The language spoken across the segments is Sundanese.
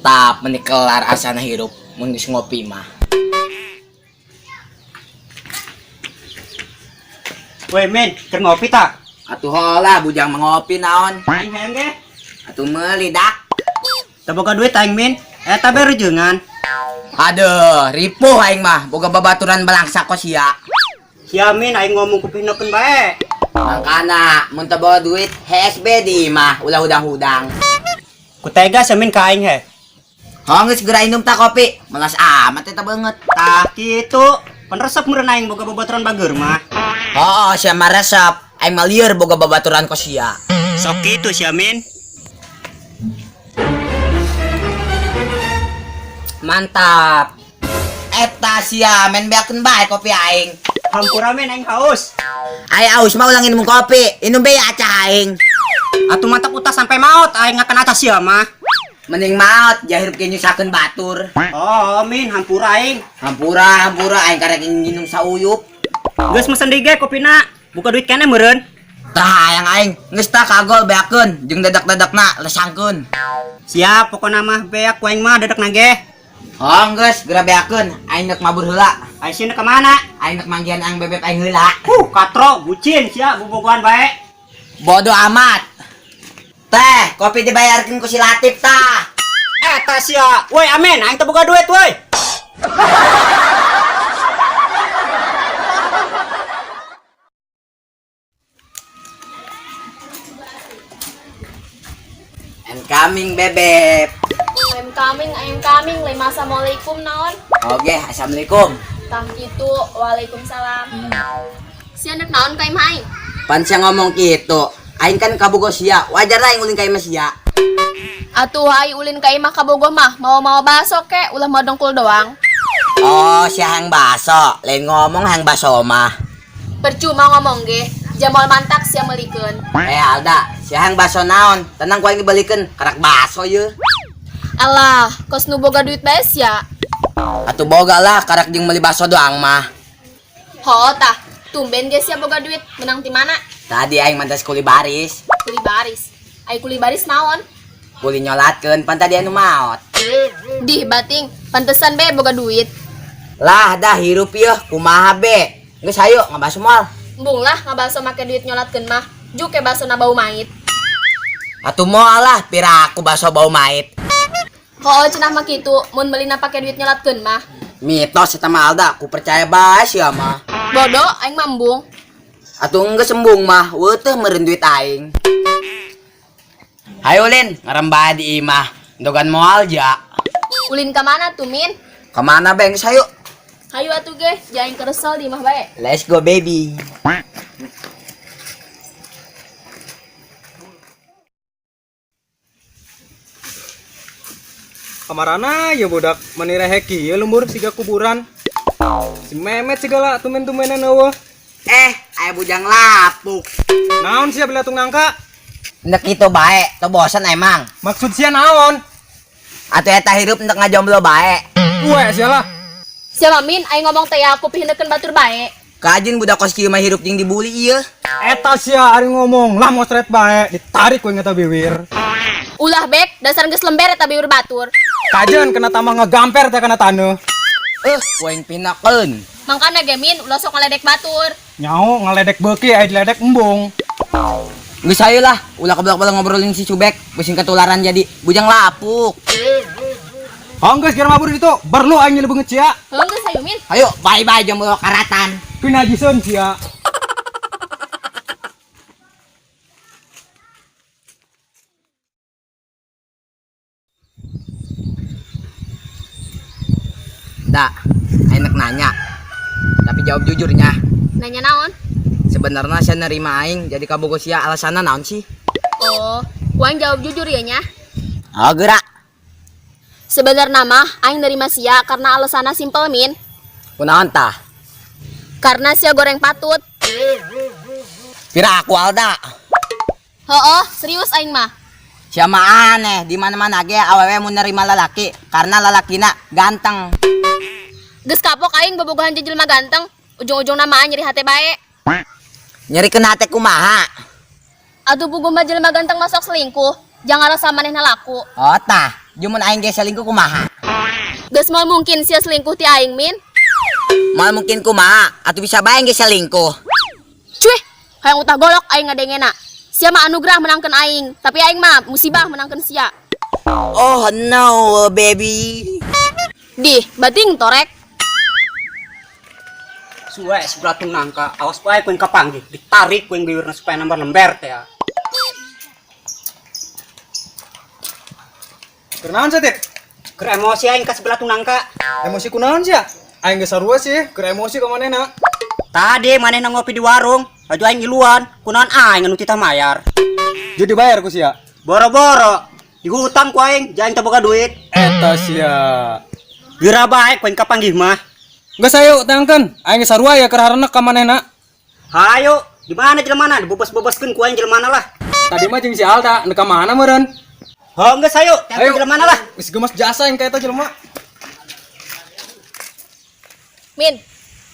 Mantap, meni kelar asana hirup mun geus ngopi mah. Woi men, keur ngopi ta? Atuh hola bujang mengopi naon? Aing hayang ge. Atuh meuli dak. Teu boga duit aing min. Eta be rejeungan. Aduh, ripuh aing mah boga babaturan balangsa kos sia. Sia min aing ngomong ku pihnekeun bae. Mangkana mun teu bawa duit HSB di mah ulah hudang-hudang. Ku tega sia min ka aing he. Hong geus geura inum ta kopi. Melas amat eta beungeut. Tah kitu. Pan resep meureun aing boga babaturan bager mah. Oh, sia mah resep. Aing mah lieur boga babaturan kos sia. Sok kitu sia min. Mantap. Eta sia men beakeun bae kopi aing. Hampura min aing haus. Ai aus mah ulah nginum kopi, inum be acah aing. Atuh mantap utas sampai maot aing ngakan atas sia mah. Mending maot jahir ke nyusakeun batur. Oh, min hampura aing. Hampura, hampura aing karek nginum sauyup. Geus mesen deui ge kopina. Buka duit keneh meureun. Tah hayang aing, geus tah kagol beakeun jeung dadak-dadakna lesangkeun. Siap, pokona mah beak ku aing mah dadakna ge. Oh, geus geura beakeun, aing deuk mabur heula. Aing sieun ka mana? Aing deuk manggihan ang bebek aing heula. Katro, bucin sia bobogohan bae. Bodoh amat. Teh, kopi dibayarkeun ku si Latif tah. Eta sia. Woi, amin, aing teu boga duit woi. I'm coming bebek. I'm coming, I'm coming. Lima assalamualaikum naon. Oke, assalamualaikum. Tah kitu, waalaikumsalam. Sia nek naon ka imah aing? Pan sia ngomong kitu, aing kan kabogo sia, wajar lah aing ulin ka imah sia. Atuh ai ulin ka imah kabogo mah, mau-mau baso ke, ulah mau dengkul doang. Oh, sia hang baso, lain ngomong hang baso mah. Percuma ngomong ge, jamal mantak sia meulikeun. Alda, sia hang baso naon? Tenang ku aing dibalikeun, karak baso yeuh. Alah, kos nu boga duit bae sia. Atuh boga lah, karak jeung meuli baso doang mah. Hoo tah, tumben ge sia boga duit, menang ti mana? Tadi aing mantas kuli baris. Kuli baris. Ai kuli baris naon? Kuli nyolatkeun, pan tadi anu maot. Dih bating, pantesan be boga duit. Lah dah hirup yeuh, kumaha be? Geus hayu ngabaso moal. Embung lah ngabaso make duit nyolatkeun mah, juke basona bau mait. Atuh moal lah, pira aku baso bau mait. Hoo cenah mah kitu, mun meulina pake duit nyolatkeun mah. Mitos eta mah Alda, ku percaya bae sia mah. Bodoh, aing mah embung. Atuh geus embung mah, weuh meureun duit aing. Hayu Lin, ngarembah di imah, ndogan moal ja. Ulin ka mana tuh Min? Ka mana be geus hayu? Hayu atuh ge, jaing keresel di imah bae. Let's go baby. Kamarana ya budak meni rehek ieu lembur siga kuburan. Si Memet segala tumen-tumenan eueuh. Aya bujang lapuk. Naon sia belatung nangka? Ndek kitu bae, teu bosen emang. Maksud sia naon? Atuh eta hirup ndek ngajomblo bae. Uwe sia lah. Sia mah Min, aing ngomong teh aku pihineukeun batur bae. Kajin budak kos kieu mah hirup jeung dibully ieu. Eta sia ari ngomong lah mosret bae, ditarik we ngeta biwir. Ulah bek, dasar geus lember eta biwir batur. Kajen kena tambah ngegamper teh kana taneuh. Ku aing pinakeun. Mangkana ge Min, ulah sok ngaledek batur. Nyao ngaledek beuki aya diledek embung. Geus hayu lah, ulah keblak-blak ngobrolin si Cubek, beusin ketularan jadi bujang lapuk. Hong geus geura mabur ditu, berlu aing nyeli beungeut sia. Heuh geus hayu Min. Hayu, bye-bye jomblo karatan. Pinajiseun sia. Da, enak nanya. Tapi jawab jujurnya. Nanya naon? Sebenarnya saya nerima aing jadi kabogo sia alasanna naon sih? Oh, ku aing jawab jujur ya nya. Oh, gerak. Sebenarnya mah aing nerima sia karena alasanna simpel Min. Kunaon tah? Karena sia goreng patut. Pira aku Alda. Hooh, serius aing mah. Sia mah aneh, di mana-mana ge awewe mun nerima lalaki karena lalakina ganteng. Geus kapok aing bobogohan jeung jelema ganteng, ujung-ujungna mah nyeri hate bae. Nyeri kena hate kumaha? Atuh puguh mah jelema ganteng masuk selingkuh, jangan rasa manehna laku. Oh tah, Jumun aing ge selingkuh kumaha? Geus moal mungkin sia selingkuh ti aing, Min. Moal mungkin kumaha? Atuh bisa bae ge selingkuh. Cuih, hayang utah golok aing ngadengena. Sia mah anugerah menangkeun aing, tapi aing mah musibah menangkeun sia. Oh no, baby. Dih, bating torek. Suwe sebelatung nangka, awas bae ku yang kapanggih, ditarik ku yang bibirna supaya nambah lember teh ya. Keur naon sia, Tip? Keur emosi aing ka sebelatung nangka. Emosi kunaon sia? Aing geus sarua sih, keur emosi ka manehna. Tadi manehna ngopi di warung, aju aing ngiluan, kunaon aing anu titah mayar. Jadi bayar ku sia. Boro-boro, dihutang ku aing, jaing teu boga duit. Eta sia. Geura bae ku aing kapanggih mah. Geus ayo tangkeun, aing geus sarua ya keur harenek ka manehna. Hayo, di mana jelema dibebas-bebaskeun ku aing jelema lah. Tadi mah jeung si Alda, neuk ka mana meureun? Hong geus ayo, tangkeun jelema lah. Geus gemas jasa yang ka eta jelema. Min,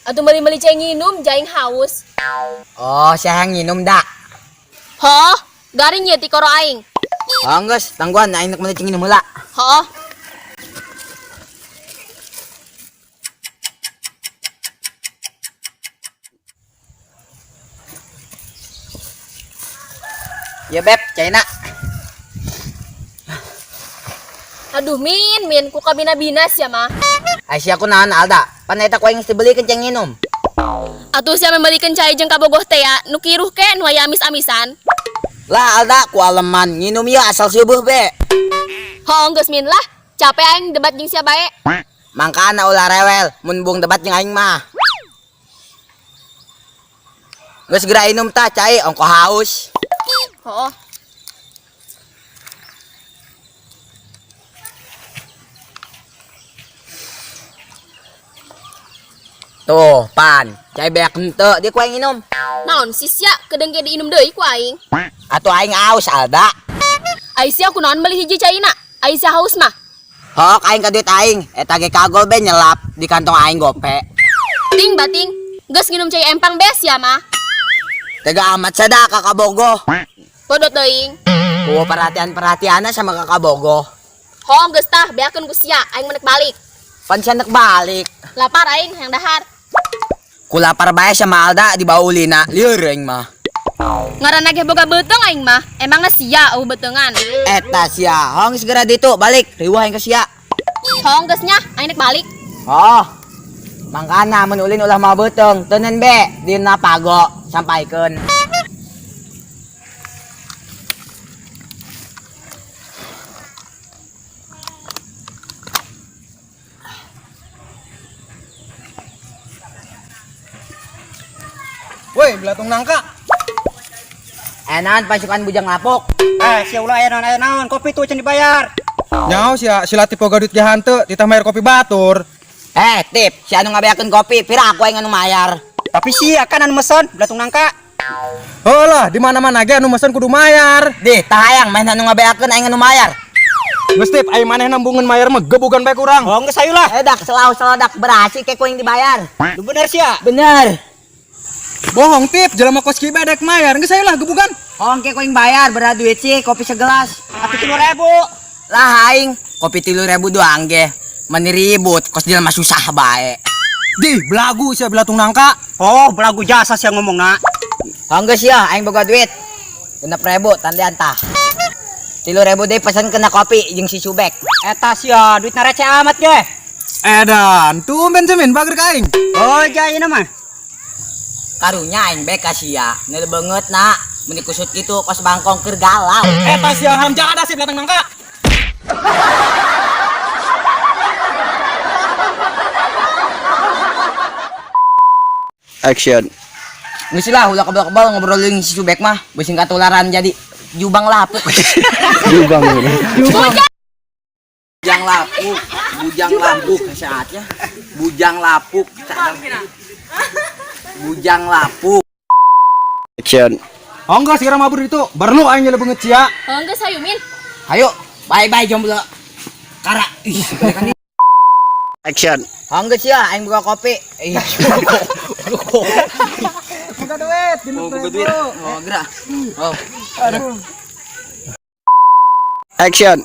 atuh meuli-meuli cai nginum jaing haus. Oh, sia hayang nginum da. Hoh, garing ye ti koro aing. Oh, geus, tangguhan aing nek meuli cai nginum heula. Hoh. Ya beb, caina. Aduh Min, Min, ku kabina-bina sia mah. Ai sia kunaon Alda? Pan eta ku aing geus dibelikeun cai nginum. Atuh sia membelikeun cai jeung kabogoh teh ya, nu kiruh ke nu aya amis-amisan. Lah Alda, ku aleman nginum ya asal subuh be. Hoh, geus Min lah, capek aing debat jeung sia bae. Mangkana ulah rewel, mun buang debat jeung aing mah. Geus geura inum tah cai, ongko haus. Hoh. Tuh, pan, cai beak henteu dia ku aing inum. Naon sih sia, kedeng ge diinum deui ku aing. Atuh aing haus Alda. Ai sia kunaon meuli hiji caina? Ai sia haus mah. Hok aing ka duit aing, eta ge kagol be nyelap di kantong aing gope. Ting bating, geus nginum cai empang be sia mah. Tega amat sada kakak bogoh. Bodot teuing. Ku perhatian-perhatianna sama kakak bogoh. Hoh geus tah, beakeun ku sia, aing menek balik. Pan sia nek balik. Lapar aing hayang dahar. Ku lapar bae sama Alda dibawa ulina, lieur aing mah. Ngaranna ge boga beuteung aing mah, emangna sia eueuh beuteungan. Eta sia, hong segera ditu balik, riweuh aing ka sia. Hong geus nya, aing nek balik. Oh. Mangkana mun ulin ulah mawa beuteung, teuneun be dina pago sampaikeun. Woi, belatung nangka. Enahan pasukan bujang lapuk. Eh, sia ulah aya naon aya naon, kopi tuh can dibayar. Nyaho sia, si Latif boga duit ge hanteu, titah mayar kopi batur. Eh, Tip, si anu ngabeakeun kopi, pira aku aing anu mayar. Tapi sia kan anu mesen belatung nangka. Heuh lah, di mana-mana ge anu mesen kudu mayar. Dih, tah hayang main anu ngabeakeun aing anu mayar. Geus Tip, ai manehna embungeun mayar mah gebugan bae kurang. Oh, geus ayo lah. Eh dak selau seladak berasi ke ku aing dibayar. Lu bener sia. Bener. Bohong Tip, jelema kos kieu bae dek mayar. Geus ayo lah gebugan. Hong ke ku aing bayar berat duit sih kopi segelas. Atuh 3.000. Lah aing kopi 3.000 doang ge. Meni ribut kos jelema susah bae. Dih, belagu sia belatung nangka. Oh, belagu jasa sia ngomongna. Hong geus ya aing boga duit. 6.000 tandean tah. 3.000 deui pesen kena kopi jeung si Subek. Eta sia duitna receh amat ge. Edan, tumben sih Min, bager ka aing. Oh, jaya mah. Karunya aing be ka sia, neul beungeut na, mun dikusut kitu kos bangkong keur galau. Eta sia haram jadah sih belatung nangka. Action. Geus lah ulah kebal-kebal ngobrolin si Subek mah, beusi katularan jadi jubang lapuk. Jubang. Bujang lapuk, bujang lapuk saatnya. Bujang lapuk. Bujang lapuk. Action. Oh enggak, segera mabur itu. Berlu aing nyele beungeut sia. Hong geus hayu Min. Ayo, bye bye jomblo. Kara. Ih, balikan deui. Action. Oh geus ya, aing buka kopi. Ih. Buka duit, Oh, buka duit. Oh, gerak. Oh. Action.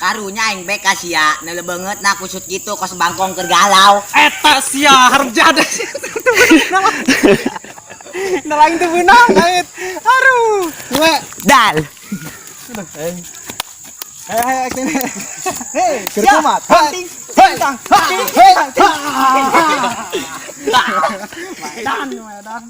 Karunya aing bek ka sia, neuleuh beungeutna kusut kitu kos bangkong keur galau. Eta sia harum jada sia. Nah lain teu beunang ait. Aduh. We. Dal. Ayo ayo acting. Hei, keur kumat. Hei, hei, hei. Medan, medan.